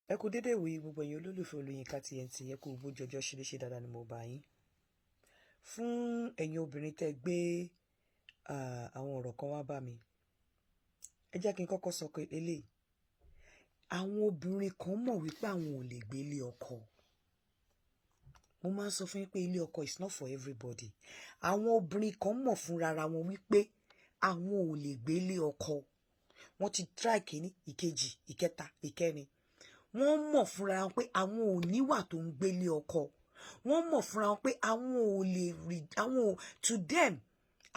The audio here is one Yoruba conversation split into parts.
Ẹ kú dédé ìwòyí, gbogbo ẹ̀yin olólùfẹ́ Olóyinka TNT. Ẹ kú bójú ọjọ́ ṣe lè ṣe dáadáa ni mo bá yín. Fún ẹ̀yin obìnrin tẹ́ gbé àwọn ọ̀rọ̀ kan wá bá mi, ẹ jẹ́ kí n kọ́kọ́ sọ pé eléyìí, àwọn obìnrin kan mọ̀ wípé àwọn ò lè gbé ilé ọkọ. Mo máa ń sọ fún yín pé ilé ọkọ is not for everybody. Àwọn obìnrin kan mọ̀ fúnra wọn wípé àwọn ò lè gbé ilé ọkọ. Wọ́n ti try kìíní, ìkejì, ìkẹta, ìkẹrin. Wọ́n mọ̀ fúnra wọn pé àwọn ò níwà tó ń gbélé ọkọ. Wọ́n mọ̀ fúnra wọn pé àwọn ò lè rí àwọn ò to them.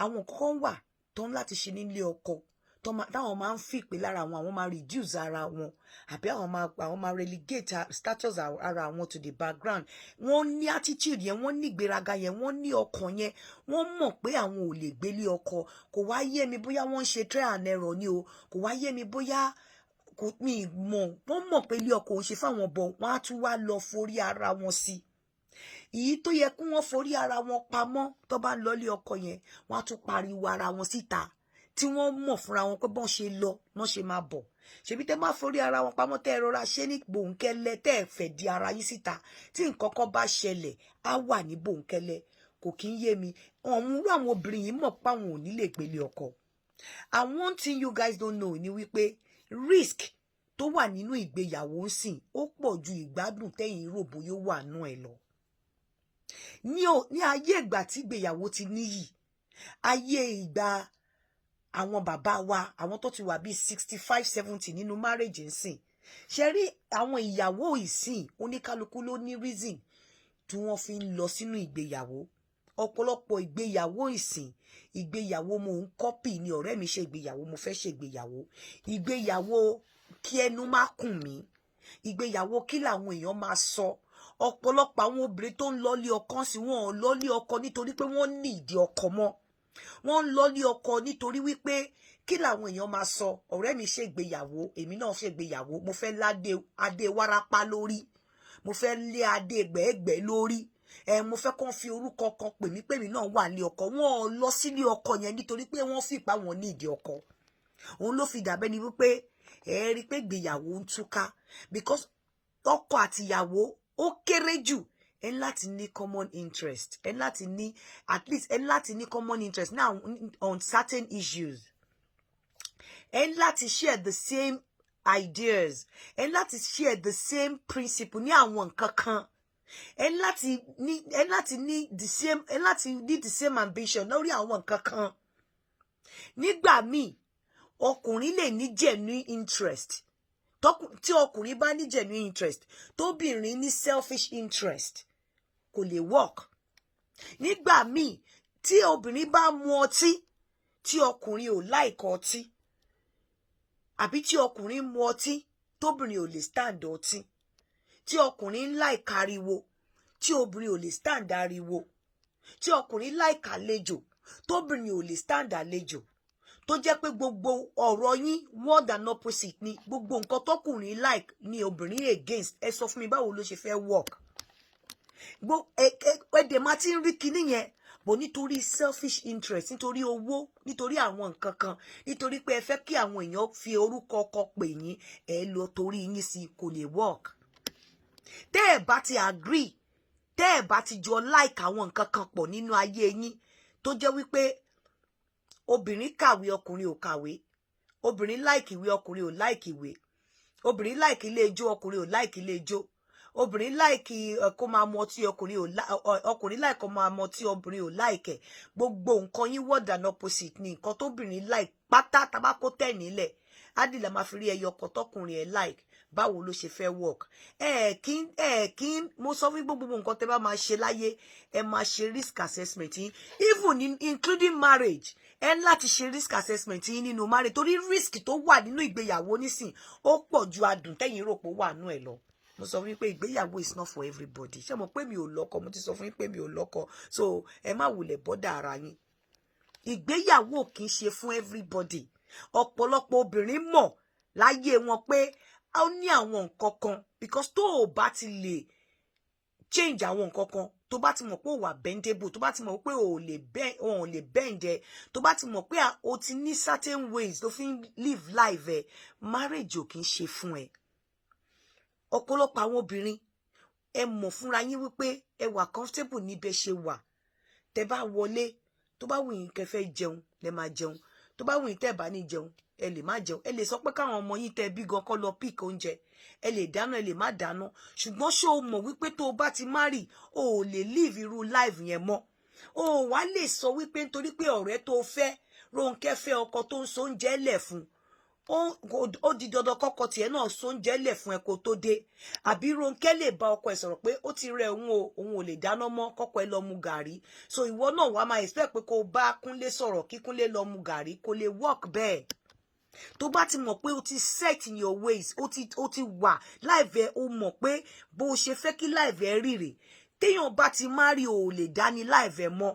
Àwọn kọ́kọ́ wà tó ń láti ṣe nílé ọkọ táwọn máa ń fi pé lára àwọn, àwọn máa reduce ara wọn, àbí àwọn máa relegate status ara wọn to the background. Wọ́n ní attitude yẹn, wọ́n ní ìgbéraga yẹn, wọ́n ní ọkàn yẹn. Wọ́n mọ̀ pé àwọn ò lè gbélé ọkọ. Kò wá yé mi bóyá wọ́n ń ṣe try and error ni o. Kò wá yé mi bóyá kò mi mọ̀. Wọ́n mọ̀ pé ilé ọkọ ò ń ṣe fáwọn bọ̀, wọ́n á tún wá lọ forí ara wọn sí èyí tó yẹ kí wọ́n forí ara wọn pamọ́. Tó bá ń lọ ilé ọkọ yẹn, wọ́n á tún pariwo ara wọn síta, tí wọ́n mọ̀ fúnra wọn pé bọ́n ṣe lọ wọ́n ṣe máa bọ̀. Ṣebí tẹ́ máa forí ara wọn pamọ́, tẹ́ ẹ rọra ṣe ní bòńkẹ́lẹ́, tẹ́ ẹ fẹ́ di ara yín síta, tí nǹkan kan bá ṣẹlẹ̀, á wà ní bòńkẹ́lẹ́. Kò kí ń yé mi. Ọ̀hún rú àwọn obìnrin yìí mọ̀ pé àwọn ò ní lè gbélé ọkọ. And one thing you guys don't know ni wípé risk tó wà nínú ìgbéyàwó ń sìn, ó pọ̀ ju ìgbádùn tẹ́yìn rò bóyá ó wà nú ẹ̀ lọ. Ní ayé ìgbà tí ìgbéyàwó ti níyì, ayé ìgbà àwọn bàbá wa, àwọn tó ti wà bíi 65, 70 nínú marriage ńsìn, ṣe rí àwọn ìyàwó ìsìn, oníkálukú ló ní reason tí wọ́n fi ń lọ sínú ìgbéyàwó. Ọ̀pọ̀lọpọ̀ ìgbéyàwó ìsìn, ìgbéyàwó mo ń copy ni. Ọ̀rẹ́ mi ṣe ìgbéyàwó, mo fẹ́ ṣe ìgbéyàwó. Ìgbéyàwó kí ẹnu má kùn mí, ìgbéyàwó kí làwọn èèyàn máa sọ. Ọ̀pọ̀lọpọ̀ àwọn obìnrin tó ń lọ́lé ọkọ sí, wọn ò lọ́lé ọkọ nítorí pé wọ́n ní ìdí ọkọ mọ́. Wọ́n ń lọ́lé ọkọ nítorí wípé kí làwọn èèyàn máa sọ. Ọ̀rẹ́ mi ṣègbéyàwó, èmi náà ṣègbéyàwó. Mo fẹ́ ládé adé wárápá lórí, mo fẹ́ lé adé gbẹ̀ẹ́gbẹ́ lórí ẹ, mo fẹ́ kàn fi orúkọ kan pè mí pé mi náà wà ní ọkọ. Wọn ò lọ sílé ọkọ yẹn nítorí pé wọ́n fìpá wọn ní ìdí ọkọ. Òun ló fi dàbẹ́ ni wípé ẹ rí i pé ìgbéyàwó ń túká, because ọkọ àtìyàwó, ó kéré jù, ẹ ní láti ní common interest, ẹ ní láti ní, at least ẹ ní láti ní common interest now on certain issues. Ẹ ní láti share the same ideas, ẹ ní láti share the same principle ní àwọn nǹkan kan. Ẹ ní láti ní the same ambition lórí àwọn nǹkan kan. Nígbà míì, ọkùnrin lè ní genuine interest. Tí ọkùnrin bá ní genuine interest, tóbìnrin ní selfish interest, kò lè work. Nígbà míì, tí obìnrin bá mu ọtí, tí ọkùnrin ò like ọtí, àbí tí ọkùnrin mu ọtí, tóbìnrin ò lè stand ọtí, tí ọkùnrin ń like ariwo, tí obìnrin ò lè stand ariwo, tí ọkùnrin like àlejò, tóbìnrin ò lè stand àlejò, tó jẹ́ pé gbogbo ọ̀rọ̀ yín word and opposite ni, gbogbo nǹkan tọkùnrin like ni obìnrin against, ẹ sọ fún mi, báwo ló ṣe fẹ́ work? Ẹ̀dẹ̀ máa ti ń rí kinní yẹn bò, nítorí selfish interest, nítorí owó, nítorí àwọn nǹkan kan, nítorí pé ẹ fẹ́ kí àwọn èèyàn fi orúkọ ọkọ pè yín, ẹ lọ torí yín sí, kò lè work. Tẹ́ ẹ bá ti agree, tẹ́ ẹ bá ti jọ like àwọn nǹkan kan pọ̀ nínú ayé yín, tó jẹ́ wípé obìnrin kàwé, ọkùnrin ò kàwé, obìnrin like ìwé, ọkùnrin ò like ìwé, obìnrin like ilé ijó, ọkùnrin ò like ilé ijó, obìnrin like kó máa mu ọtí, ọkùnrin ò ọkùnrin like kó máa mu ọtí, obìnrin ò like ẹ̀, gbogbo nǹkan yín word and opposite ni. Nǹkan tóbìnrin like pátá, tabako tẹ̀ nílẹ̀ ádìlà máa fi rí ẹyọ ọkọ tọkùnrin ẹ̀ like, báwo ló ṣe fẹ́ work? Ẹ kí mo sọ fún gbogbo nǹkan tẹ́ bá máa ṣe láyé, ẹ máa ṣe risk assessment yín, even in, including marriage. Ẹ ń láti ṣe risk assessment yín nínú marriage, torí risk tó wà nínú ìgbéyàwó nísìn, ó pọ̀ ju adùn tẹ́yìn rò pé ó wà nú ẹ̀ lọ. Mo sọ fún yín pé ìgbéyàwó is not for everybody. Ṣé mo pé mi ò lọ́kọ? Mo ti sọ fún yín pé mi ò lọ́kọ, so ẹ má wulẹ̀ bother ara yín. Ìgbéyàwó kì í ṣe fún everybody. Ọ̀pọ̀lọpọ̀ obìnrin mọ̀ láyé wọn pé ó ní àwọn nǹkan kan, because tó o bá ti lè change àwọn nǹkan kan, tó bá ti mọ̀ pé ó wà bendable, tó bá ti mọ̀ pé ò lè bend ẹ, tó bá ti mọ̀ pé o ti ní certain ways tó fi ń live life ẹ, marriage ò kì í ṣe fún ẹ. Ọ̀pọ̀lọpọ̀ àwọn obìnrin, ẹ mọ̀ fúnra yín wípé ẹ wà comfortable níbẹ̀ ṣe wà. Tẹ bá wọlé, tó bá wù yín kẹ́ fẹ́ jẹun, lẹ máa jẹun. Tó bá wù yín tẹ́ bá ní jẹun, ẹ lè má jẹun. Ẹ lè sọ pé káwọn ọmọ yín tẹ bí gan kọ́ lọ pick oúnjẹ. Ẹ lè dáná, ẹ lè má dáná. Ṣùgbọ́n ṣé o mọ̀ wípé tó o bá ti marry, o ò lè live irú life yẹn mọ́? O ò wá lè sọ wípé nítorí pé ọ̀rẹ́ tó fẹ́, Rónkẹ́, fẹ́ ọkọ tó ń so oúnjẹ lẹ̀ fún, ó di dandan kọ́kọ́ tiẹ̀ náà so oúnjẹ lẹ̀ fún ẹ kó tó dé. Àbí Rónkẹ́ lè bá ọkọ ẹ̀ sọ̀rọ̀ pé ó ti rẹ òun o, òun ò lè dáná mọ́, kọ́kọ́ ẹ lọ mu gàrí. So ìwọ náà wàá máa expect pé kó o bá Kúnlé sọ̀rọ̀ kí Kúnlé lọ mu gàrí. Kò lè work bẹ́ẹ̀. Tó bá ti mọ̀ pé o ti set in your ways, o ti wà life ẹ, o mọ̀ pé bó o ṣe fẹ́ kí life ẹ rí rè. Téèyàn bá ti marry, o ò lè dání life ẹ mọ́.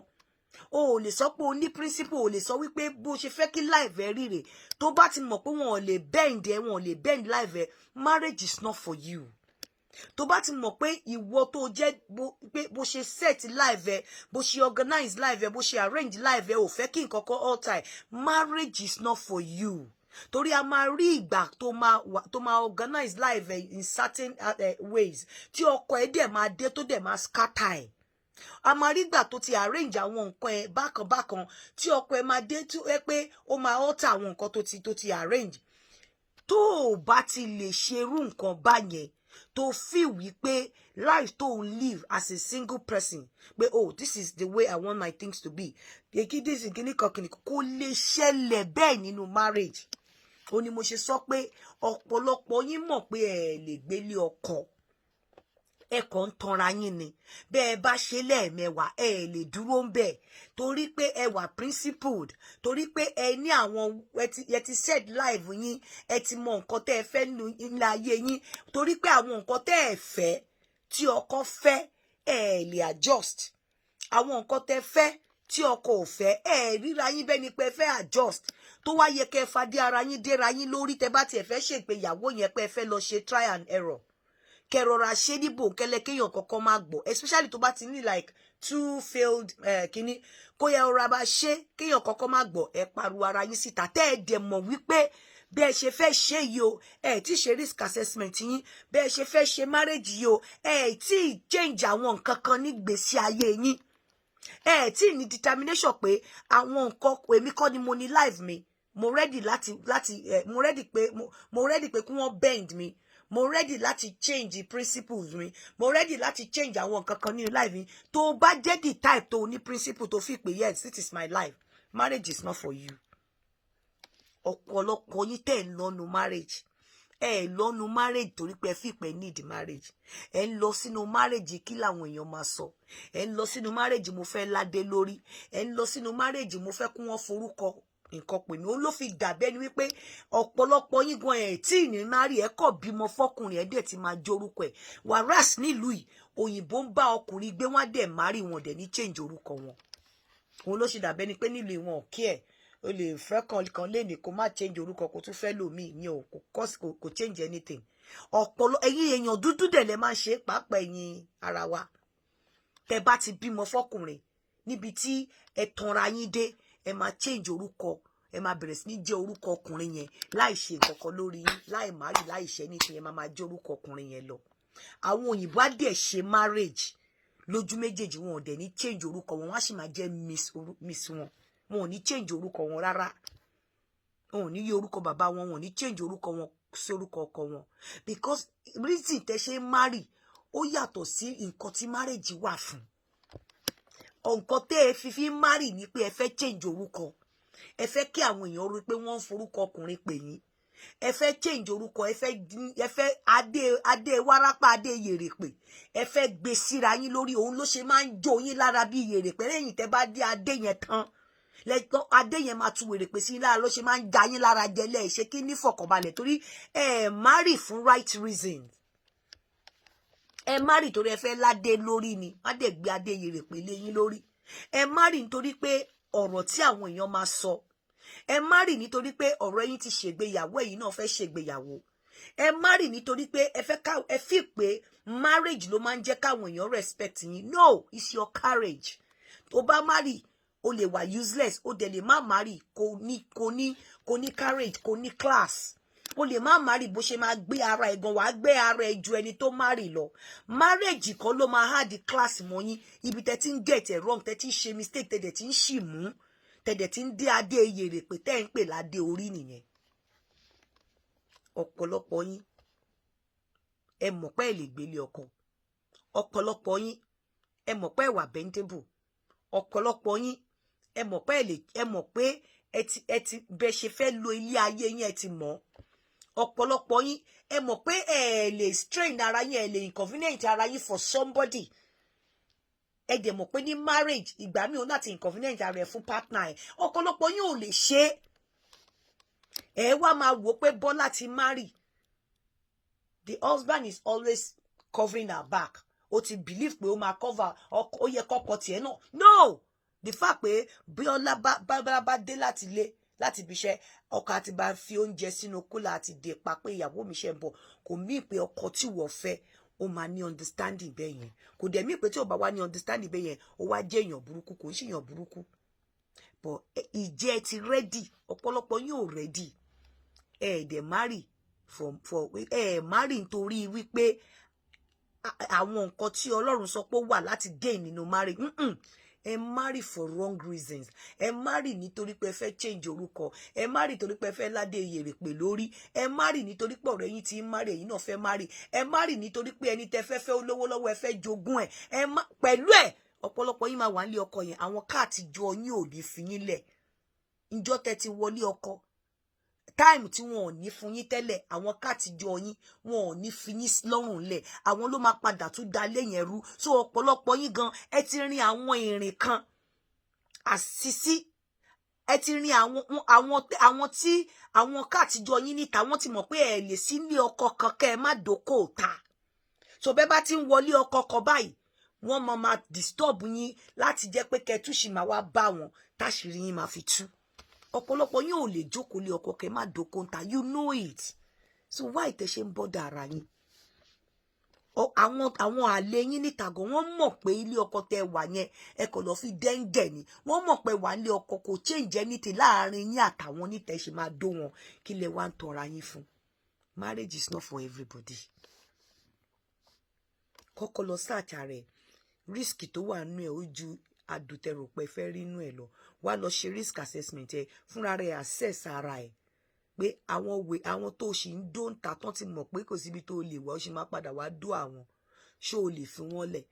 O ò lè sọ pé o ní principle, o lè sọ wípé bó ṣe fẹ́ kí life ẹ rí rè. Tó bá ti mọ̀ pé wọn ò lè bend ẹ, wọn ò lè bend life ẹ, marriage is not for you. Tó bá ti mọ̀ pé ìwọ tó jẹ́ pé bó ṣe set life ẹ, bó ṣe organize life ẹ, bó ṣe arrange life ẹ, ò fẹ́ kí nǹkan kan alter, marriage is not for you. Torí a máa rí ìgbà tó máa organize life ẹ in certain ways tí ọkọ ẹ dẹ̀ máa dé, tó dẹ̀ máa scatter ẹ̀. A máa rí ìgbà tó ti arrange àwọn nǹkan ẹ bákan bákan tí ọkọ ẹ máa dé, tó ẹ pé ó máa alter àwọn nǹkan tó ti arrange. Tó o bá ti lè ṣerú nǹkan báyẹn, tó feel wípé life tó ń live as a single person, pé oh, this is the way I want my things to be, èkí this kìíní kan kìíní, kò lè ṣẹlẹ̀ bẹ́ẹ̀ nínú marriage. Ó ní mo ṣe sọ pé ọ̀pọ̀lọpọ̀ yín mọ̀ pé ẹ lè gbélé ọkọ, ẹ kàn ń tanra yín ni. Bẹ́ẹ̀ bá ṣe lẹ́ẹ̀mẹwàá, ẹ lè dúró ń bẹ̀, torí pé ẹ wà principled, torí pé ẹ ní àwọn ẹ ti set life yín, ẹ ti mọ nǹkan tẹ́ ẹ fẹ́ nínú ayé yín, torí pé àwọn nǹkan tẹ́ ẹ fẹ́ tí ọkọ fẹ́, ẹ lè adjust. Àwọn nǹkan tẹ́ fẹ́ tí ọkọ ò fẹ́, ẹ ríra yín bẹ́ẹ̀ ni pé ẹ fẹ́ adjust. Tó wá yẹ kẹ́ fadé ara yín déra yín lórí, tẹ́ bá tiẹ̀ fẹ́ ṣègbéyàwó yẹn, pé ẹ fẹ́ lọ ṣe try and error, kẹ́ rọra ṣe ní bòńkẹ́lẹ́, kéèyàn kọ́kọ́ máa gbọ́, especially tó bá ti ní like two failed kínní, kó yẹ rọra bá ṣe kéèyàn kọ́kọ́ máa gbọ́. Ẹ pariwo ara yín síta. Tẹ́ ẹ dẹ̀ mọ̀ wípé bí ẹ ṣe fẹ́ ṣe yìí o, ẹ tí ṣe risk assessment yín. Bí ẹ ṣe fẹ́ ṣe marriage yìí o, ẹ tí change àwọn nǹkan kan ní gbèsè ayé yín. Ẹ tí ní determination pé àwọn nǹkan, èmi kọ́ ni mo ní life mi, mo ready láti láti ẹ mo ready pé kí wọ́n bend mi, mo ready láti change the principles mi, mo ready láti change àwọn nǹkan kan nínú life mi. Tó bá jẹ́ the type tó ní principle, tó fi pé yes, this is my life, marriage is not for you. Ọ̀pọ̀lọpọ̀ yín tẹ̀ ń lọ́nu marriage, ẹ lọ́nu marriage torí pé ẹ fi pé need marriage. Ẹ ń lọ sínú marriage kí làwọn èèyàn máa sọ. Ẹ ń lọ sínú marriage, mo fẹ́ ládé lórí. Ẹ ń lọ sínú marriage, mo fẹ́ kí wọ́n forúkọ nǹkan pè mí. Ó ló fi dàbẹ́ ni wípé ọ̀pọ̀lọpọ̀ yín gan ẹ̀ tí ní marry, ẹ̀ kọ̀ bímọ fọkùnrin, ẹ̀ dẹ̀ ti máa jórúkọ ẹ̀. Whereas nílùú yìí, òyìnbó ń bá ọkùnrin gbé, wọ́n dẹ̀ marry, wọn dẹ̀ ní change orúkọ wọn. Òun ló ṣe dàbẹ́ ni pé nílùú ìwọ̀n kí ẹ̀ o lè fẹ́ kan kan lé ní kó má change orúkọ, kó tún fẹ́ lòmíì ní o kò change anything. Ọ̀pọ̀lọ ẹ̀yin èèyàn dúdú dẹ̀ lẹ máa ń ṣe, pàápàá ẹ̀yin ara wa. Tẹ́ bá ti bímọ fọkùnrin, níbi tí ẹ tanra yín dé, ẹ máa change orúkọ, ẹ máa bẹ̀rẹ̀ sí ní jẹ́ orúkọ ọkùnrin yẹn láì ṣe nǹkan kan lórí yín, láì marry, láì ṣe anything. Ẹ máa máa jẹ́ orúkọ ọkùnrin yẹn lọ. Àwọn òyìnbó á dẹ̀ ṣe marriage lójú méjèèjì, wọn ò dẹ̀ ní change orúkọ wọn, wọ́n á sì máa jẹ́ miss wọn. Wọn ò ní change orúkọ wọn rárá. Wọn ò ní yí orúkọ bàbá wọn, wọn ò ní change orúkọ wọn sí orúkọ ọkọ wọn, because reason tẹ́ ṣe marry ó yàtọ̀ sí nǹkan tí marriage wà fún. Nǹkan tẹ́ ẹ fi marry ni pé ẹ fẹ́ change orúkọ, ẹ fẹ́ kí àwọn èèyàn rí pé wọ́n ń forúkọ ọkùnrin pè yín, ẹ fẹ́ change orúkọ, ẹ fẹ́ adé wárápá, adé yèrèpè, ẹ fẹ́ gbé síra yín lórí. Òun ló ṣe máa ń jó yín lára bí yèrèpè. Lẹ́yìn tẹ́ bá dé adé yẹn tán, lẹ́tọ́ adé yẹn máa tu wèrèpè sí yín lára, ló ṣe máa ń ja yín lára jẹ lẹ́ẹ̀ ṣe kí ní fọkànbalẹ̀, torí ẹ marry fún right reason. Ẹ marry torí ẹ fẹ́ ládé lórí ni, má dẹ̀ gbé adé yèrèpè lé yín lórí. Ẹ marry nítorí pé ọ̀rọ̀ tí àwọn èèyàn máa sọ. Ẹ marry nítorí pé ọ̀rọ̀ yín ti ṣègbéyàwó, ẹ̀yin náà fẹ́ ṣègbéyàwó. Ẹ marry nítorí pé ẹ fẹ́ ká ẹ fi pé marriage ló máa ń jẹ́ káwọn èèyàn respect yín. No, it's your courage. Tó bá marry, o lè wà useless, o dẹ̀ lè má marry, kò ní courage, kò ní class. O lè má marry, bó ṣe máa gbé ara ẹ̀ gan, wàá gbé ara ẹ̀ ju ẹni tó marry lọ. Marriage kan ló máa add class mọ́ yín. Ibi tẹ́ ti ń get it wrong, tẹ́ ti ń ṣe mistake, tẹ́ dẹ̀ ti ń ṣì mú, tẹ́ dẹ̀ ti ń dé adé yèrè pé tẹ́ ń pè ládé orí nìyẹn. Ọ̀pọ̀lọpọ̀ yín, ẹ mọ̀ pé ẹ lè gbélé ọkọ. Ọ̀pọ̀lọpọ̀ yín, ẹ mọ̀ pé ẹ wà bendable. Ọ̀pọ̀lọpọ̀ yín, ẹ mọ̀ pé ẹ lè, ẹ mọ̀ pé ẹ ti bẹ ṣe fẹ́ lo ilé ayé yín, ẹ ti mọ̀. Ọ̀pọ̀lọpọ̀ yín, ẹ mọ̀ pé ẹ lè strain ara yín, ẹ lè inconvenient ara yín for somebody. Ẹ dẹ̀ mọ̀ pé ní marriage, ìgbà míì ó láti inconvenient ara ẹ fún partner ẹ. Ọ̀pọ̀lọpọ̀ yín ò lè ṣe é. Ẹ wá máa wò pé Bọ́lá ti marry, the husband is always covering her back. Ó ti believe pé ó máa cover ó yẹ kọ́kọ́ tiẹ̀ náà. No, the fact pé Bíọ́lá bá bá dé láti ilé, láti ibi iṣẹ́, ọkọ àti bá fi oúnjẹ sínú cooler àti dè pa pé ìyàwó mi ṣe ń bọ̀, kò mí pé ọkọ tí wọ́n fẹ́ ó máa ní understanding bẹ́ẹ̀ yẹn. Kò dẹ̀ mí pé tí ò bá wá ní understanding bẹ́ẹ̀ yẹn, ó wá jẹ́ èèyàn burúkú. Kò ń ṣe èèyàn burúkú, but ìjẹ́ ti ready. Ọ̀pọ̀lọpọ̀ yín ò ready. Ẹ dẹ̀ marry for ẹ marry nítorí wípé àwọn nǹkan tí Ọlọ́run sọ pé ó wà láti gain nínú marriage. Ẹ marry for wrong reasons. Ẹ marry nítorí pé ẹ fẹ́ change orúkọ. Ẹ marry nítorí pé ẹ fẹ́ ládé yèrèpè lórí. Ẹ marry nítorí pé ọ̀rẹ́ yín ti ń marry, ẹ̀yin náà fẹ́ marry. Ẹ marry nítorí pé ẹni tẹ́ fẹ́ fẹ́ ó lówó lọ́wọ́, ẹ fẹ́ jogún ẹ̀. Ẹ má pẹ̀lú ẹ̀. Ọ̀pọ̀lọpọ̀ yín máa wà nílé ọkọ yẹn, àwọn káàtì jọ yín ò ní fi yín lẹ̀. Ìjọ tẹ́ ti wọlé ọkọ, time tí wọn ò ní fún yín tẹ́lẹ̀, àwọn káàtìjọ yín, wọn ò ní fi yín lọ́rùn lẹ̀. Àwọn ló máa padà tún da lé yẹn rú. So ọ̀pọ̀lọpọ̀ yín gan, ẹ ti rin àwọn ìrìn kan àṣìṣí, ẹ ti rin àwọn tí àwọn káàtìjọ yín níta, wọ́n ti mọ̀ pé ẹ lè sí ilé ọkọ kan kẹ́ ẹ má dókòó ta. So bẹ́ẹ̀ bá ti ń wọlé ọkọ kan báyìí, wọ́n máa disturb yín láti jẹ́ pé kẹtùsì máa wá bá wọn, táṣìírí yín máa fi tú. Ọ̀pọ̀lọpọ̀ yín ò lè jókòó lé ọkọ kẹ́ má dókòó ta. You know it, so why tẹ́ ṣe ń bother ara yín? Àwọn àlè yín níta gan, wọ́n mọ̀ pé ilé ọkọ tẹ́ wà yẹn, ẹ kò lọ fi dẹ́ńgẹ̀ ni. Wọ́n mọ̀ pé wà nílé ọkọ, kò change anything láàrin yín àtàwọn níta. Ẹ ṣe máa dó wọn. Kí lẹ wá ń tọra yín fún? Marriage is not for everybody. Kọ́kọ́ lọ search rẹ̀. Risk tó wà nínú ẹ̀ ó ju àdùtẹ̀rò pé fẹ́ rí inú ẹ̀ lọ. Wá lọ ṣe risk assessment ẹ fúnra rẹ̀, assess ara ẹ̀ pé àwọn wè àwọn tó ṣì ń dó ń ta tán ti mọ̀ pé kò síbi tó lè wá, ó ṣì máa padà wá dó àwọn. Ṣó o lè fi wọ́n lẹ̀?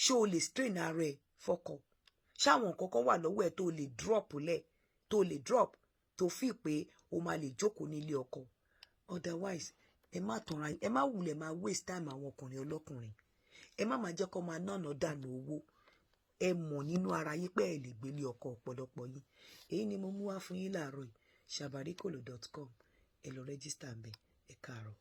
Ṣó o lè strain ara ẹ̀ fọkọ? Ṣáwọn nǹkan kan wà lọ́wọ́ ẹ̀ tó lè drop lẹ̀, tó lè drop, tó fi pé o máa lè jókòó nílé ọkọ? Otherwise, ẹ má tanra, ẹ má wulẹ̀ máa waste time àwọn ọkùnrin ọlọ́kùnrin. Ẹ má máa jẹ́ kó máa nànà dànù owó. Ẹ mọ̀ nínú ara yín pé ẹ lè gbélé ọkọ. Ọ̀pọ̀lọpọ̀ yín, èyí ni mo mú wá fún yín láàárọ̀ yìí. Sabarikolo.com, ẹ lọ register ń bẹ. Ẹ káàárọ̀.